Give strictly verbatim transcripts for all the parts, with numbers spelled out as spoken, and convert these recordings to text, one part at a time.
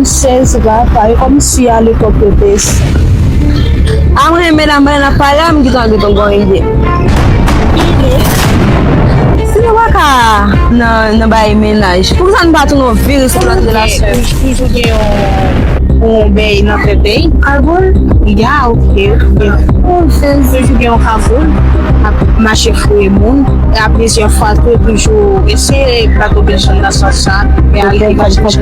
Sèz la, parèy kòmsi alepòk yo te. A mwen, medam, pandan n ap pale a, m gentan, gentan gen yon ide. Si nou pa ka nan, nan bay mennaj, poukisa nou pa tounen yon viris pou lòt relasyon? Toujou gen yon, yon bèy nan tèt li. Kabòl? Ya, ok, ok. Toujou gen yon kabòl. Ap mache fouye moun. E a plizyè fwa tou, toujou eseye plato bèl chanm nan sans sa. Men ale li pa chèche.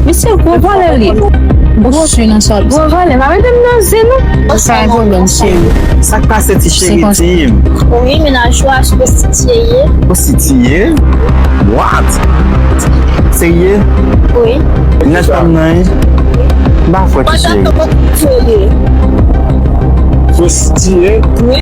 Mesye, gwo vòlè li. Gwo, gwo vòlè, pa mete m nan zen non. Sa yon pwoblèm serye. Sa k pase, ti cheri, di m? Wi, mennaj ou a, pwostitiye ye. Pwostitiye? What? Serye? Wi. Nèg pa m nan, wi. M pa kwè, ti cheri. Pwostitiye? Wi.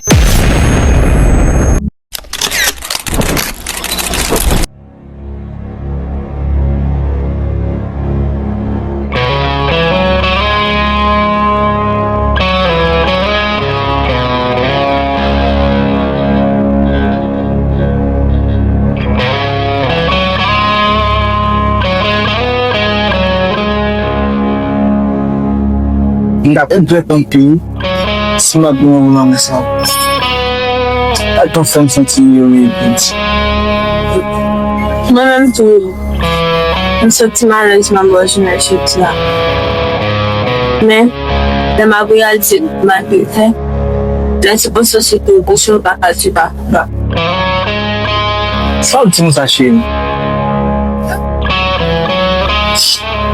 M t ap regrèt anpil si m ap gen yon lanmou sa. Sa k ap fè m santi m yoye piti. Mwen menm tou, m santi m alèz nan bò jounen jodi a. Men, lè m ap reyalize tout mal ke m fè, lè ti panse sou tou, bouch mwen pa ka di pa. Sa w di m sa, cheri?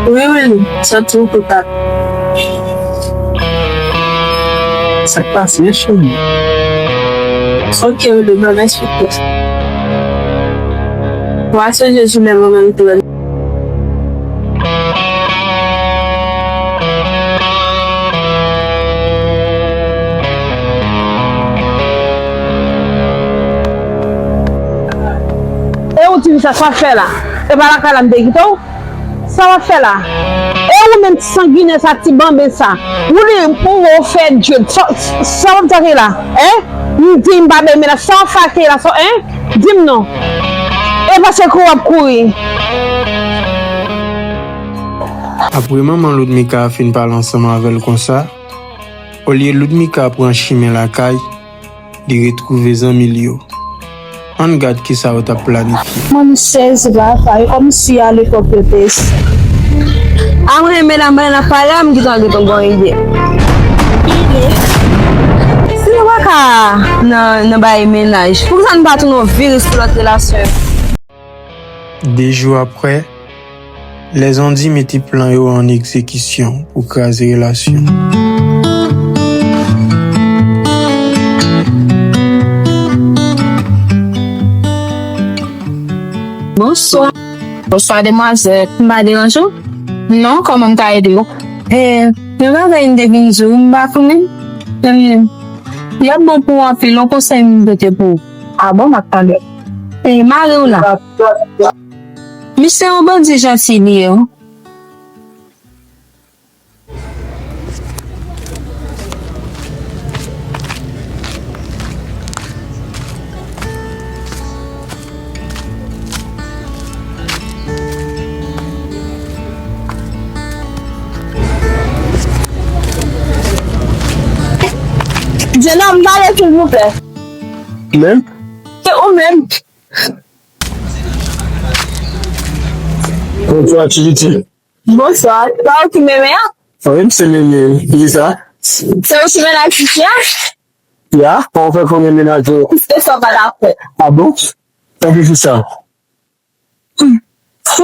Wi, wi, m santi m koupab. Sa k pase, cheri? Ok, wi, m ap eksplike. Wa sonje jounen mwen menm tou. E ou ti fi sa, sa w ap fè la? E pa lakay la m te kite w? Sa w ap fè la? E ou menm ti sanginè sa, ti banben sa? Ou li pou ou fè djòl. Sa, sa w ap fè la? Hein? M di m pa bay mennaj. Sa w ap fè la? Sa, hein? Di m non. E paske w ap kouri. Apre manman Ludmika fin pale ansanm avè l konsa, olye Ludmika pran chimen lakay, li retwouve zanmi l yo. Ann gad kisa yo t ap planifye. Mwen, m sezi papa, e kòmsi alepòk yo te. A mwen, medam, pandan n ap pale a, m gentan, gentan gen yon ide. Si nou pa ka nan, nan bay mennaj, poukisa nou pa tounen yon viris pou lòt relasyon? De jou apre, Lèzondi mete plan yo an egzekisyon pou kraze relasyon. Bonswa. Bonswa, demwazèl. M pa deranje w? Non, kòman m ka ede w? E, yon bagay m te vin di w, m pa konnen. E, y ap bon pou w anpil, yon konsèy m pote pou w. A bon, m ap tande. E, mari w la. Misye yon bandi janti li ye, wi. Jenòm, pale silvouplè. Men? Se ou menm. Bonswa, Tchiliti. Bonswa. Se ou ki meme a? Wi, m se meme. Kisa? Se ou ki mennaj tifi a? Ya, kòman w fè konnen mennaj ou? Piske sa w pa dakò. A bon? Tanpri pou sa. Pou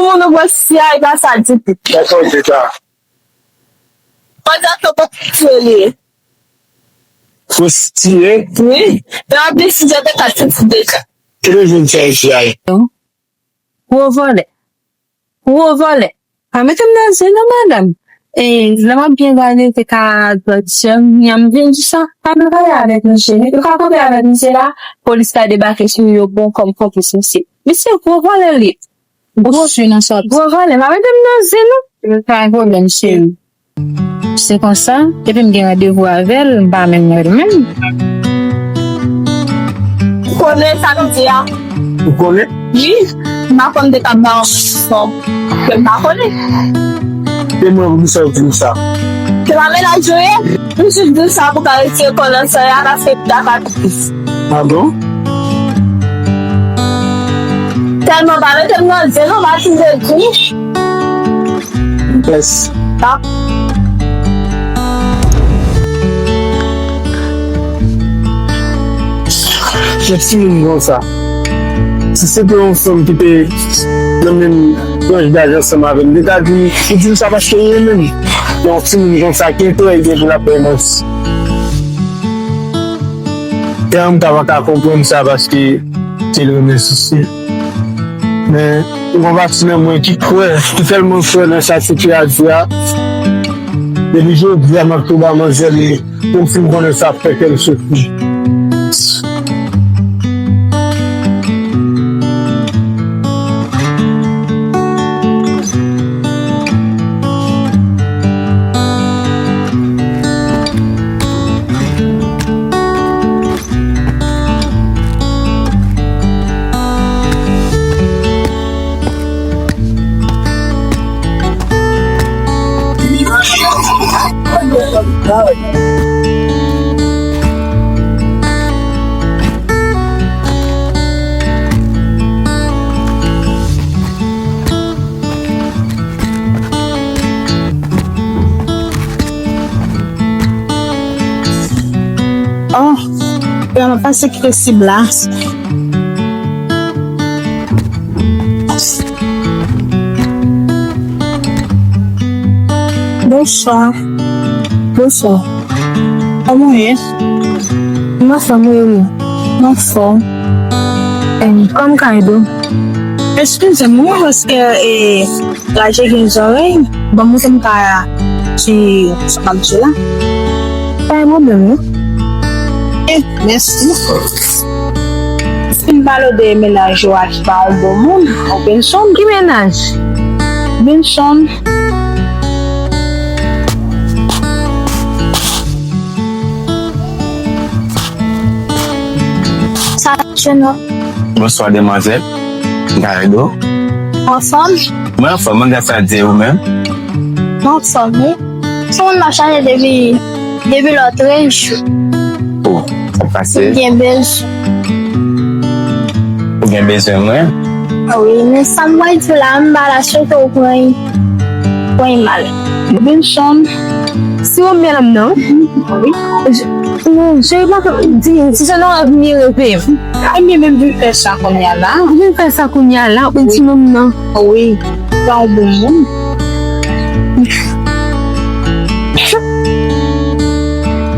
moun ou pran tifi a, e pa sa ditou. Kisa w di sa? Pandan ke pwostitiye li ye. Pwostitiye? Wi. E anplis, li te ka tifi deja. Ki lejou m fè isi a? Gwo vòlè. Gwo vòlè. Pa mete m nan zen non, madanm. E, lè m ap byen gade, te ka grandisyè m, m vin di sa. Pa nan pale avèk misye. Yo ka kanpe avèk misye la, polis ka debake sou yo bon kòm konplis misye. Misye gwo vòlè li. Gwo, gwo vòlè, pa mete m nan zen non. Pa gen pwoblèm, cheri. Se konsa, depi m gen randevou avè l, m pa menm wè l menm. Ou konnen sa m di a? Ou konnen? Wi, m pa konn te ka ba w yon sòm ke m pa konnen. Depi mwen, poukisa w di m sa? Se pa mennaj ou ye? M jis di w sa pou ka retire kò nan san an, paske m ta pa tris. Ah bon? Tèlman pa mete m nan zen non, pa tire tou. Yes. Ah. Yon timoun konsa. Si se te yon fanm ki te nan menm tranch daj ansanm avè m, li ta di, li di m sa paske li renmen m. Yon timoun konsa ki enterese pou l ap bay manti. Tèlman m ta pa ka konprann sa paske se l renmen Sisi. Men, yon pati nan mwen ki kwè, ki tèlman kwè nan sa Sisi a di a, depi jodi a, m ap tou ba manzè li, pou m fin konnen sa ap fè kè l soufri. Oh, m ap pase kite sib la. Bonswa. Bonswa. Kòman w ye? M anfòm, wi, wi. M anfòm. Em, kòman m ka ede w? Eskize m, wi, paske, e, Raje gen zòrèy, ban m montre m ka di sa m ap di la. Pa gen pwoblèm, non. Eh, mèsi. Si m pale w de mennaj ou a ki pa yon bon moun, Robinson. Ki mennaj? Robinson. Sa, Jeno. Bonswa, demwazèl. Gado. Anfòm? Mwen anfòm, mwen gras a Dye, ou menm? Mwen anfòm, wi. Se moun m ap chache depi, depi lòtrejou. Oh, sa k pase? M gen bezwen. Ou gen bezwen mwen? Wi, men sa m pral di w la, m pa la swete w pran l, pran l mal. Benson, si w renmen nonm nan, wi. Non, cheri, pa di, si se nan w ap vini rete. Ebyen, men m vin fè sa kounye a la. Ou vin fè sa kounye a la, ou di nonm nan. Wi, pa yon bon moun.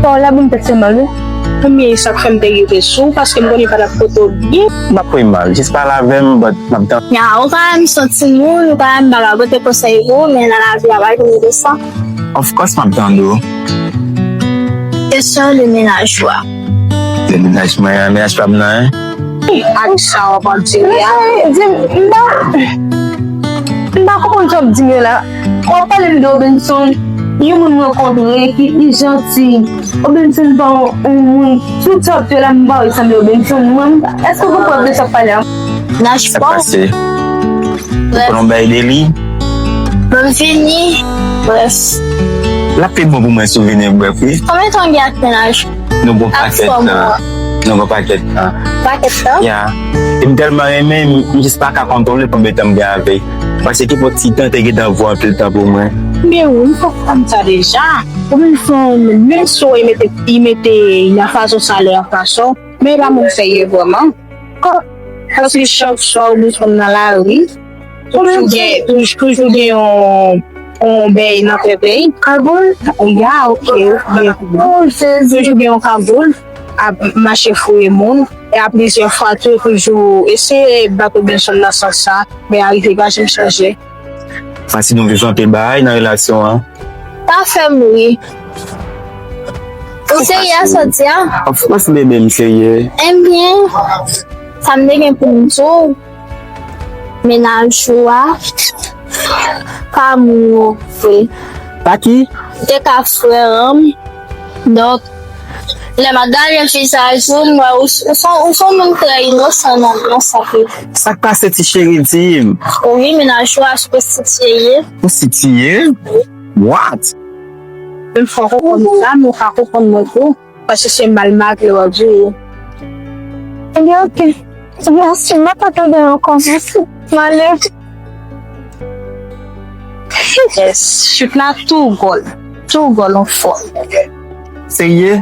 Pawòl la ban m tèt fè mal, wi. Premye sa k fè m te rive sou w, paske m konnen pa t ap pote w byen. M pa pran l mal, jis pale avè m, but m ap tande. Ya, ou ka wè m se yon timoun, ou ka wè m pa ka pote konsèy pou ou, men nan lavi a pa vini de sa. Of course, m ap tande w. Kesyon de mennaj ou a. De mennaj mwen an, mennaj pa m nan, en. Ak sa w ap di a. Di m, m pa, m pa konprann sa w ap di m yo la. W ap pale m de Robinson, yon moun m rankontre ki, ki janti. Robinson pa yon, yon moun, tout sa w ap di yo la, m pa wè sanble Robinson. Mwen, èske w konprann de sa w ap pale a? Sa k pase? Ou konn yon bagay de li? Ban m fini. Bref. L ap pi bon pou mwen si w vini, bref, wi. Konbyen tan w gen ak mennaj ou? Nou gon pakèt tan. Nou gon pakèt tan. Pakèt tan? Ya. E m tèlman renmen, m, m jis pa ka kontwole konbyen tan m gen avè l. Paske ki pou ti tan te gentan vo anpil tan pou mwen. Ebyen wi, m konprann sa deja. Ou menm fè, menm si w mete, li mete nan fason sa lè an fason, men e pa moun serye vrèman. Paske chak swa ou bezwen nan lari, toujou gen, toujou, toujou gen yon, yon bèy nan tèt li. Kagoul? Ya, ok, ok. Oh, Jezi. Toujou gen yon kagoul, ap mache fouye moun, e a plizyè fwa tou, toujou eseye bat Robinson nan sans sa, men arive pa janm chanje. Paske nou viv anpil bagay nan relasyon an. Pa fè m ri. Ou serye a sa w di a? Of course, bebe, m serye. Ebyen, sa m te gen pou m di w, mennaj ou a, pa moun ou vre. Pa ki? Te ka frè an m. Donk, lè m ap gade vizaj ou, m wè ou, ou se, ou se yon moun trè inosan nan, nan sa ke. Sa k pase, ti cheri, di m? Wi, mennaj ou a, se pwostitye ye. Pwostitye? Wi. What? Men fòk ou konprann sa, men ou ka konprann mwen tou. Paske se mal m a vle w ap jere. Ebyen, oke. Mèsi, m pa ka tande ankò, mèsi. M ale. Yes, chute la tou gòl. Tou gòl, on fòl. Serye?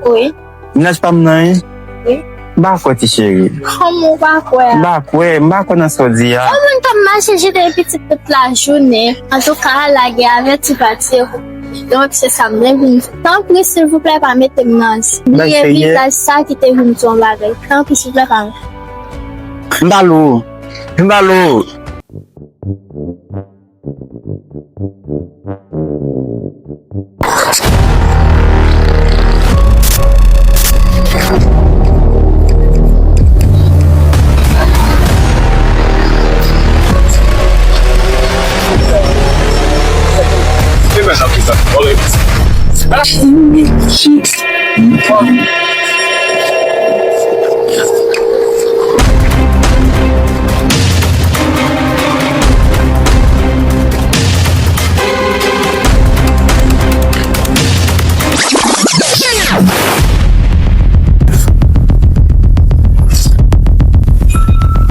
Wi. Mennaj pa m nan, wi. M pa kwè, ti cheri. Kòman w pa kwè a? M pa kwè, m pa kwè nan sa w di a. Yon moun k ap mache jete pitit tout lajounen. Antouka, lage avèti pati. Donk, se sa m te vin di. Tanpri, silvouplè, pa mete m nan. Bay serye. Vizaj sa ki te vin di yon bagay. Tanpri, silvouplè, pa. M ba l ou. M ba l ou.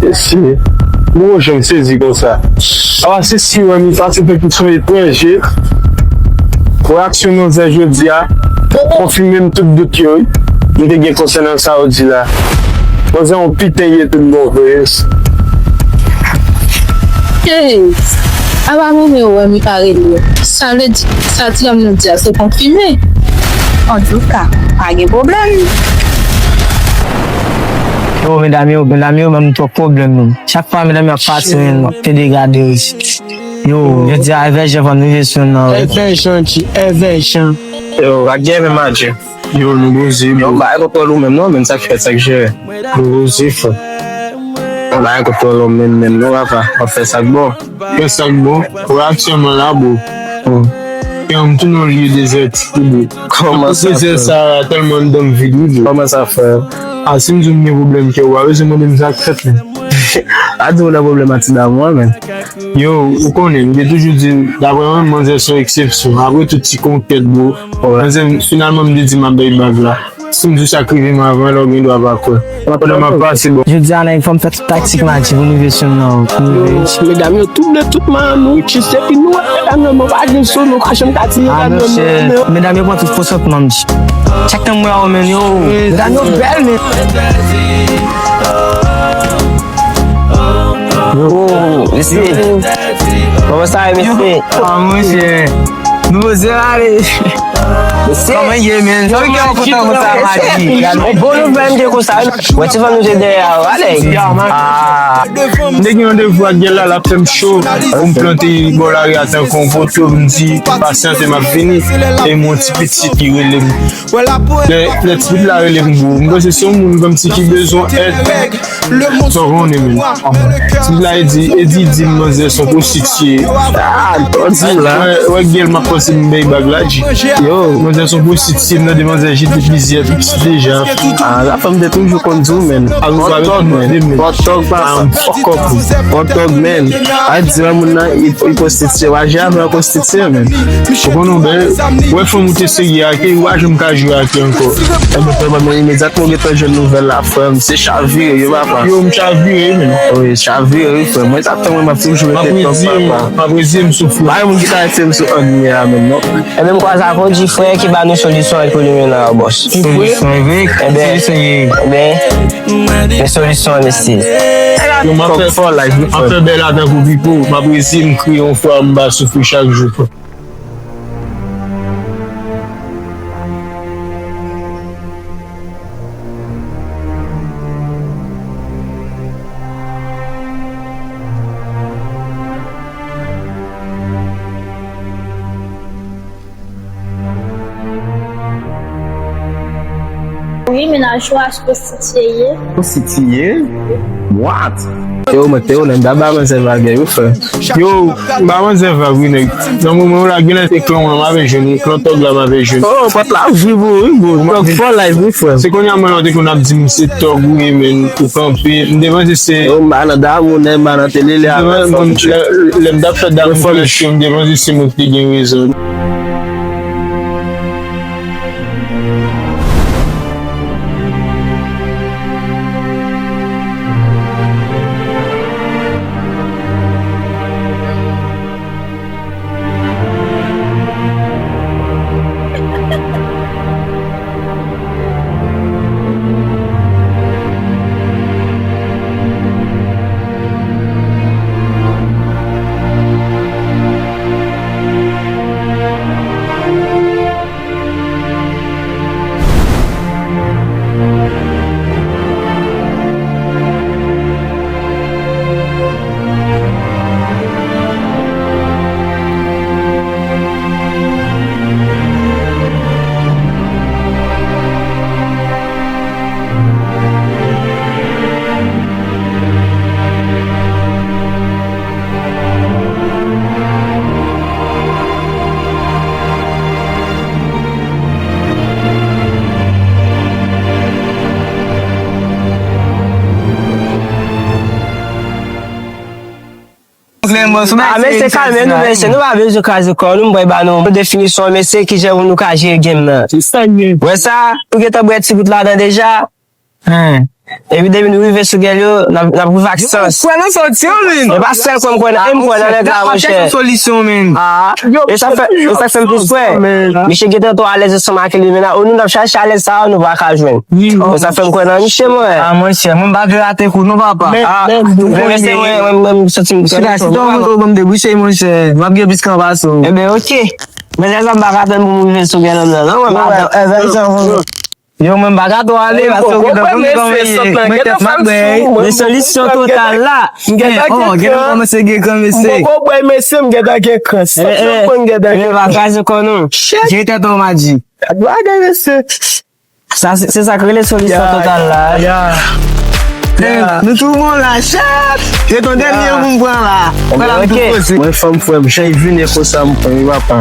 Mesye, mwen janm sezi konsa. Apa se si wè m pase fè tout son etranje. Reyaksyon manzè jodi a konfime m tout dout yo, wi. M te gen konsènan sa w di la. Manzè yon piten ye tout bon vre. Hey! Apa mwen menm wè m pa rele. Sa vle di, sa ti nonm nan di a se konfime. Antouka, pa gen pwoblèm. Yo, medam yo, medam yo, ban m twòp pwoblèm, menm. Chak fwa medam yo ap pati, menm, m ap pede gade yo. Yo, jodi a, Èvè Jan fè m rive sou non, wi. Èvè Jan, ti, Èvè Jan. Yo, ak gen menm adje. Yo, nou poze, bro. Yo, m pa gen kontwòl ou menm, non, menm sa k fèt, sa k jere. Nou poze, frè. M pa gen kontwòl ou menm, menm, non, papa. W ap fè sa k bon. Fè sa k bon. Wè aktyèlman la, bro. Hmm. E m tounen yon lye dezètik, bro. Kòman sa, frè? Dezè Sahara tèlman anndan m vid, wi, bro. Kòman sa, frè? A, si m di w m gen pwoblèm kè, ou pa bezwen mande m sa k fèt, menm. A di w nan pwoblèm ak ti damou an, menm. Yo, ou konnen, m te toujou di, daprè mwen, manzè se yon eksepsyon. Apre tout ti konkèt, bro. Manzè, finalman, m te di m ap bay bag la. Si m di w sa k rive m avan, lè w gen dwa pa kwè. Pandan m ap pase, bon. Jodi a, nèg, fò m fè tout taktik m a di pou nou rive sou non, pou nou rive. Medam yo touble tout madanm nou, jis epi nou wè medam yo, bon, pa gen sou nou, pa janm ka di medam yo non. Medam yo pran tout konsantman m di. Chak tan m wè yo, men yo, medam yo bèl, men. Yo, mesye. Kòman sa ye, mesye? Ah, monchè. Nou poze ale. Mesye. Kòman ye, men? Sa w gen kontan konsa, madi? Bon nouvèl m gen konsa. Wè, ti fanm nou te dèyè a, ale. Ah. M te gen randevou ak gèl la, l ap fè m cho. Pou m plante bò lari a tankou yon poto, m di, pasyante, m ap vini. E m yon ti pitit ki rele m. Lè, lè ti pitit la rele m, bro, m panse se yon moun kòmsi ki bezwen èd. Sa w konnen, men. Ti pitit la, e di, e di, di m manzè se yon pwostitiye. Ah, tò di m la. Wè, wè, gèl m ap panse m bay bag la, G. Yo. Manzè se yon pwostitiye, m tande manzè jete plizyè pitit deja. Ah, la fanm te toujou konn di w, men. Hot dog, men. Hot dog, papa. Ah, m fuck up. Hot dog, men. A di wè moun nan, li, li pwostitiye. Wa jwe avè yon pwostitiye, men. Ou konnen, bèl. Wè fanm ou te serye ak li, wa jwe m ka jwe ak li ankò. Enben, frè, mwen imedyatman ou gentan jwenn nouvèl la, frè m, se chavire, wi, papa. Yo, m chavire, wi, men. Wi, chavire, wi, frè. Mwen, sa fè mwen, m ap toujou rete top, papa. M ap reziye m sou frè. Pa gen moun ki ka rete m sou ann li a, men, non. Enben, m kwaze ak yon di frè ki ba nou solisyon pou li mennen a bòs. Solisyon, wi. Enben, solisyon, wi. Enben, men solisyon, mesye. Yo, m ap fè, m ap fè bèl a tankou Pipo. M ap reziye m kriye yon fwa, m pa soufri chak jou, frè. Wi, mennaj ou a se pwostitiye ye. Pwostitiye? What? Yo, mwen te yo, nèg, ba, ba manzè vag, wi, frè. Yo, ba manzè vag, wi, nèg. Nan moman yo la, genlè se klan w lan m ap jwenn, wi, klan tòg la m ap jwenn. Oh, pòt la ouvri pou ou, wi, bro. Tòg for life, wi, frè. Se kounye a mwen la, w te konn ap di m se tòg, wi, men ou kanpe. M te panse se. Yo, m pa nan damou, nèg, m pa nan tele, lè, lè, lè m t ap fè damou, m te panse se mwen ki te gen rezon. Ah, mesye, kalme nou, mesye. Nou pa bezwen kraze kò nou. M pral ba nou yon definisyon, mesye, kijan pou nou ka jere game nan. Wè sa? Nou gentan bwè ti gout ladan deja. Epi depi nou rive sou gèl yo, n ap, n ap rive ak sans. Kwè nan sa w di yo, men. E pa sèl kwè m kwè nan, e m kwè nan nèg la, monchè. Solisyon, men. Ah, e sa fè, e sa fè m plis kwè. Misye gentan twò alèz ansanm ak li, men la, nou t ap chache alèz sa yo, nou pa ka jwenn. E sa fè m kwè nan misye, mwen. Ah, monchè, mwen m pa vle rate kou, non, papa. Men, men, men, men, mwen, mwen, mwen, m santi m. Sila, si tò mwen, mwen, m debouche, monchè. M ap gen plis kan pase w. Ebyen, oke. Men lè sa m pa ka tann pou m rive sou gèl la, non, mwen, madanm. Yo, mwen m pa ka twò ale, paske ou gentan konn kòman ye. Mwen tèt m ap bwè. Men solisyon total la. Gentan gen kran. Gentan kòmanse gen kran, mesye. M poko bwè, mesye, m gentan gen kran. Sèt nan pwen m gentan gen kran. Pa kraze kò nou. Jere tèt ou, Madji. Gad bagay, mesye. Sa, se, se sa k rele solisyon total la. Nou tou bon la, chat. Se ton dènye pou m pran la. Pran la, m tou poze. Mwen fanm frè m, jan l vini konsa, m pran, wi, papa.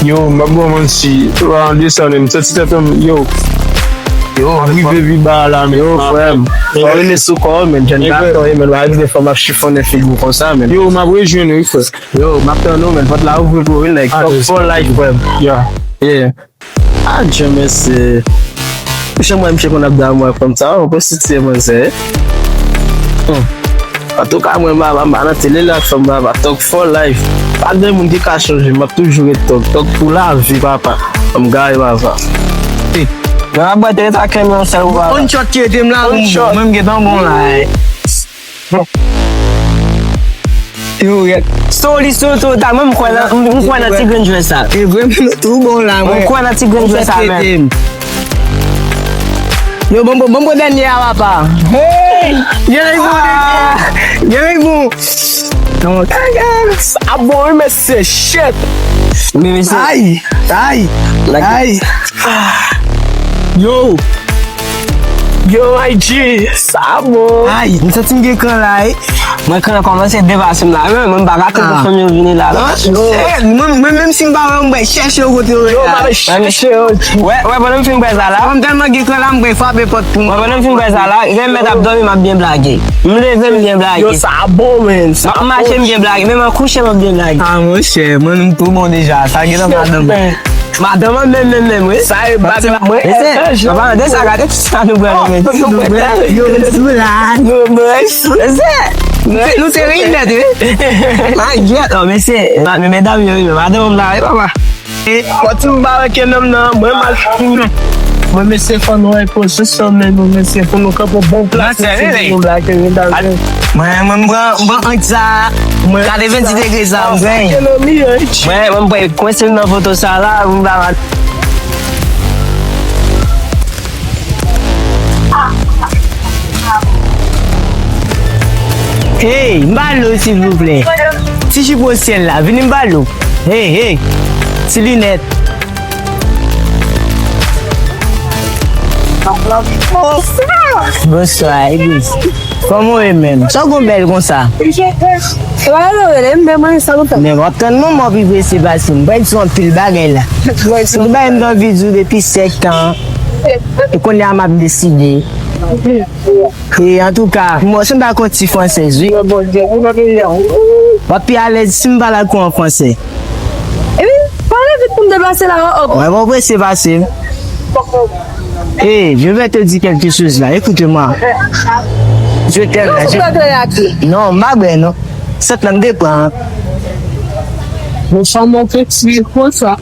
Yo, m ap ba w manti, pa desann, m santi tèt mwen, yo. Yo, m rive pi ba la, men. Yo, frè m. Fò w rele sou kò w, men. Jèn gason, men. W a rive fò m ap chifonnen figi w konsa, men. Yo, m ap rejwenn ou, wi, frè. Yo, m ap tann ou, men. Pòt la ouvri pou ou, wi, nèg. Talk for life, frè m. Yeah. Yeah. Adje, mesye. Jan mwen, misye konn ap damou ak fanm sa, ou pwostitiye, manzè. Hmm. Antouka, mwen, papa, m pa nan tele la, fanm, papa, talk for life. Pa gen moun ki ka chanje, m ap toujou ret tòg. Tòg pou lavi, papa. Ann gade, papa. Hey. Nan ap bwè tele ta kèm yon sèl ou, papa. One shot ki ede m la, mwen, mwen, m gentan bon la, eh. Yo, rèd. Solisyon total. Mwen, m kwè nan, m, m kwè nan ti grenn jwèt sa. E vre, men nou tou bon la, mwen. M kwè nan ti grenn jwèt sa, men. Yo, bon, bon, bon, bon, dènye a, papa. Hey! Gen yon bon, gen yon bon. Non. Sa bon, wi, mesye, shit. Men, mesye. Ay, ay, ay. Yo. Yo, I G, sa bon. Ay, m santi m gen kran la, wi. Mwen, kran an kòmanse depase m la. Mwen, mwen, m pa ka tann pou fanm yo vini la, non. Mwen, mwen, menm si m pa wè yo, m pral chèche yo kote yo ye la. Yo, m ap chèche yo. Wè, wè, pandan m fin bwè sa la. Mwen, m tèlman gen kran la, m pral frape pòt pou mwen. Wè, pandan m fin bwè sa la, lè m mèt ap dòmi, m ap byen blage. M leve, m byen blage. Yo, sa bon, men. M ap mache, m byen blage. Menm an kouche, m ap byen blage. Ah, monchè, mwen, m tou bon deja. Sa gentan madanm. Madanm an menm, menm, menm, wi. Sa e bagay mwen. Mesye, an palan de sa, gade tout sa nou pran, men. Yo, nou la. Mesye, nou te, nou te ri nèt, wi. Magyèt, oh, mesye, ma-, men medam yo, wi, men madanm la, wi, papa. E, pòt m pa wè ke nonm nan, mwen mal fou. Mwen, mesye, fò nou wè pozisyon men nou, mesye, pou nou kanpe bon plas, mesye, pou nou blake medam yo. Mwen, mwen, m pran, m pran ang sa, katrevendis degre sa, m pran. Mwen, mwen, m pran kwense nan foto sa la, m pa mal. Hey, m ba lo, silvouplè. Ti jip osyèl la, vini m ba lo. Hey, hey. Ti linèt. Bonswa, Eglise. Kòman w ye menm? Sa w gon bèl konsa? Nèg, w ap tann manman w pi prese pase m. Mwen di w anpil bagay la. Tout bagay m t anvi di w depi sèk tan. E kounye a m ap deside. E antouka, mwen se m pa konn ti fransèz, wi. W ap pi alèz si m pale ak ou an fransè. Epi, pale vit pou m deplase la, oh, oh. Mwen pa prese pase m. Eh, je vais te dire quelque chose là. Écoute-moi. Je t'aime là. Je... Non, m pa bwè non. Sèt lan m te pran. Mon femme, on fait tuer comme ça.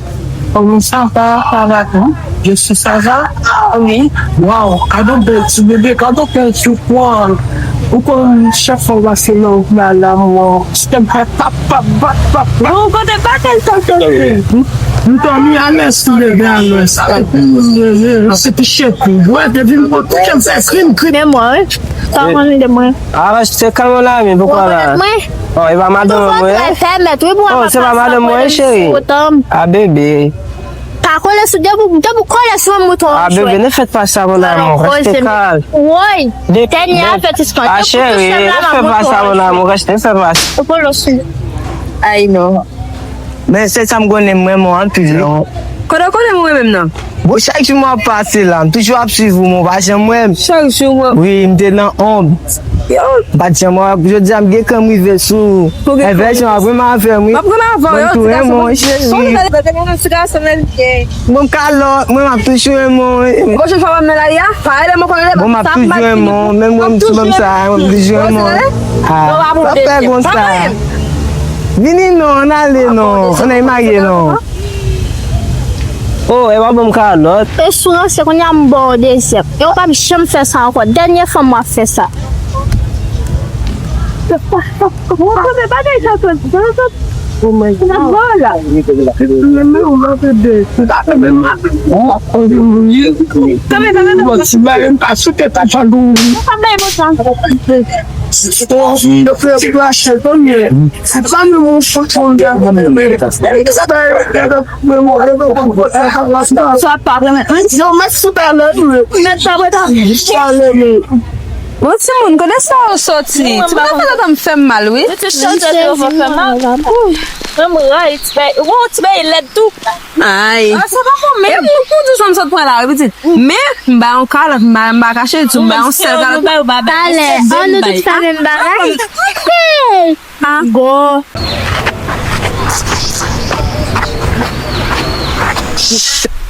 Comment ça va, ça va bien? Je suis ça va. Ah oui. Waw, gade yon bèl ti bebe, gade yon bèl ti pwan. Ou konn chak fwa w pase nan wout la, la mò. Sistèm fè pap, pap, pap, pap, pap. Bon, kote pa kèl sa, sa. M dòmi alèz sou bebe alèz. Se pi chè kou. Wè, depi m konn touche m fè krim, krim. Men mwen, wi. Sa w konn de mwen? Ah, se ka mon ami, poukwa la? Ou rekonèt mwen? Oh, e pa madanm mwen? Ou fè mèt, wi, pou... Oh, se pa madanm mwen, cheri. Ah, bebe. Pa kole sou, depi, depi w kole sou mwen, mouton an jwe. Ah, bebe, ne faites pas ça, mon amour. Restez calme. Woy, dènye avètisman. Ah, chérie, ne faites pas ça, mon amour. Restez, ne faites pas ça. Ou kole sou. Ay, non. Men se sa m konnen, m renmen w anpil, non. Kote w konnen m renmen m nan? Bon, chak jou m ap pase la, m toujou ap swiv ou, men w pa janm wè m. Chak jou, mwen. Wi, m te nan onb. M pa t janm wè w. Jodi a, m gen kè m rive sou ou. Envèsyon ap renmen avè m, wi. M ap renmen avè w, yo, tou renmen w, cheri. Bon, m kalòt, mwen, m ap toujou renmen w, wi. Bon, m ap toujou renmen w, menm mwen, m sou banm sa, m ap toujou renmen w. Ah, sa fè konsa. Vini non, ann ale non, ann al marye non. Oh, e pa bon m kalòt. E sou ranse, kounye a m ba w dezyèm. E w p ap janm fè sa ankò. Dènye fwa m w ap fè sa. Ou konnen bagay sa sot. Ou mwen nan ba w la. Mwen ou mwen bebe. Ou pa konn moun ye. Tann, tann, tann. Bon, ti bagay m pa sou tèt a chan dou. Ou pa bay bon sa. Yo fè yon plashe, tann. Sa menm yon chak moun gen. Sa pa renmen. Yo, mèt sou talè, mèt sa mwen ta talè. Bon, timoun, kote sa yo soti? Ti bagay sa ta m fè m mal, wi. Ti bagay sa yo fè m mal. Mwen, m rayi ti bagay. Ou wè ti bagay lèd tou. Ay. Ah, sa pa bon, men. E pou, pou di sa m sot pran la, wi, pitit. Men, m ba yon kalòt, m ba, m ba kache, m ba yon sèl kalòt. Talè, an nou tout fè menm bagay. Hey! Ah. Go.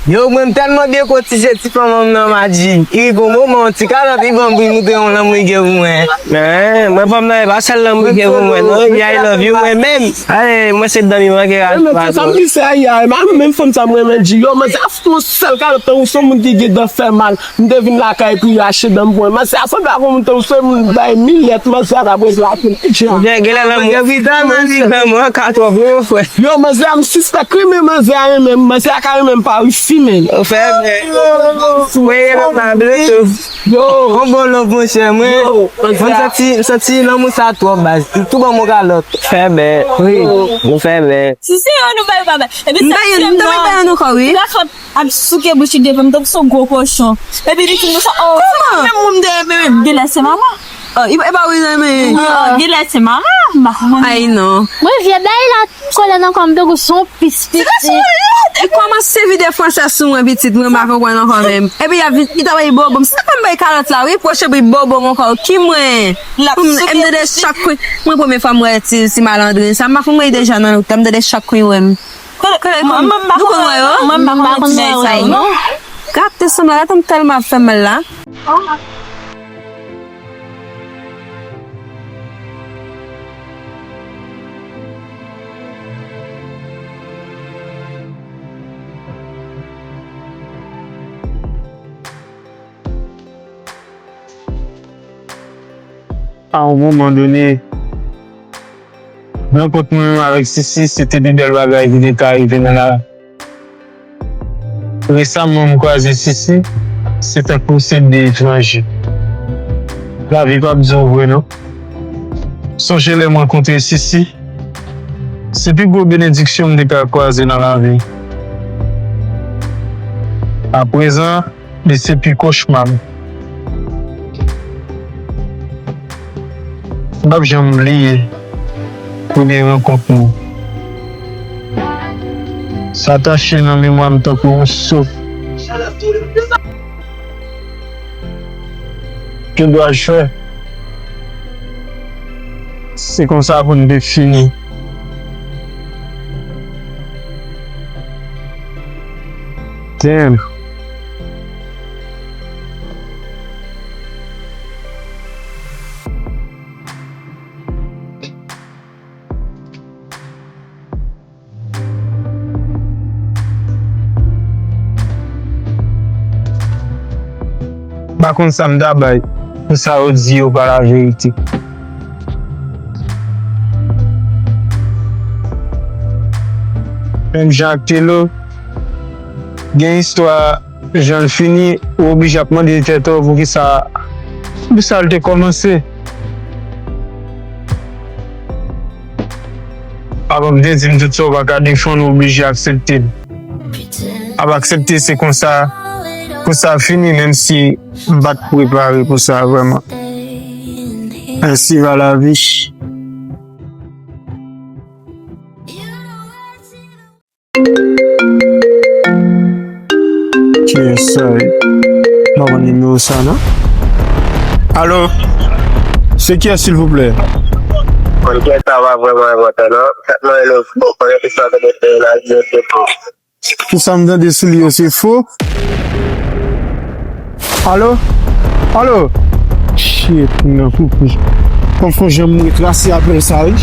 Yo, mwen m tèlman byen kotije ti fanm nan Madji. Li gon moman, ti kalòt, li ban m pou l montre yon lanmou li gen pou mwen. Men, mwen fanm nan, e pa sèl lanmou li gen pou mwen, non. I love you, mwen menm. Ale, mwen se dan li manke raz. Sa m di se a, menm fanm sa mwen renmen di, yo, manzè a fout yon sèl kalòt, tankou se yon moun ki gen dan fè mal. M te vin lakay pou yo achte dan m pou mwen. Manzè a sanble ak yon moun tankou se moun bay milèt, manzè a t ap ret la pou l. Gen, genlè lanmou. Yo, manzè a, m sispèk wi, men manzè a renmen m. Manzè a ka renmen m pa wifi, men. Ou fè byen. Ou ye nan Bluetooth. Yo. On bon love, monchè, mwen. Yo, manzè a. Mwen santi, santi lanmou sa twòp, baz. Tou ban m yon kalòt. Fè byen. Wi. Ou fè byen. Si se yo nou bay, ou pa bay. Epi sa, m ta bay yon ankò, wi. Ap souke bouch li devan m tankou se yon gwo kochon. Epi li fin konsa, oh, kòman? Menm mwen m te renmen menm. Genlè se manman. Oh, e pa wi renmen. Oh, genlè se manman. M pa konprann. Ay, non. Mwen, vye bagay la kole nan kò m tankou se yon pis pitit. E kòmanse vide fransè sou mwen, pitit, mwen pa konprann ankò menm. Epi y ap vin, li t ap bay bobo m. Se pa m bay kalòt la, wi, pwoche pou bobo m ankò. Ki mwen? Pou m, m tande chak kwen. Mwen, premye fwa m wè ti, ti malandren sa. M pa konn mwen deja nan lòt, m tande chak kwen wè m. Kote, kote, kote? Nou konn wè yo? Mwen, m pa konn wè yo, non. Gade sanble, gade m tèlman ap fè mal la. A yon moman done, rankont mwen menm avèk Sisi, se te pi bèl bagay ki te ka rive nan lavi. Resaman, m kwaze Sisi, se tankou se de etranje. Lavi p ap di w vre, non. Sonje lè m rankontre Sisi, se pi gwo benediksyon m te ka kwaze nan lavi. Aprezan, Li se pi kochma m. M p ap janm bliye premye rankont nou. Sa tache nan memwa m tankou yon souf. Tout dwa jwè. Se konsa pou n te fini. Damn. M pa konn sa m ta bay pou sa yo di yo pa laverite. Menm jan ak Telo, gen istwa jan l fini, ou oblije ap mande tèt ou poukisa, poukisa l te kòmanse. Papa m te di m tout sa w pa ka defann, ou oblije aksepte l. Ap aksepte se konsa pou sa fini, menm si m pa t prepare pou sa vrèman. Ainsi va la vie. Kiyès sa ye? M pa konn nimewo sa non. Alo? Se kiyès silvouplè? Konn kiyès sa pa vrèman enpòtan non. Sèlman e love. Bon, konnen tout sa tande se la di se fo. Tout sa m tande sou li yo se fo. Alo? Alo? Shit, nan koupi. Fò m fè jan m retrase apèl sa wi.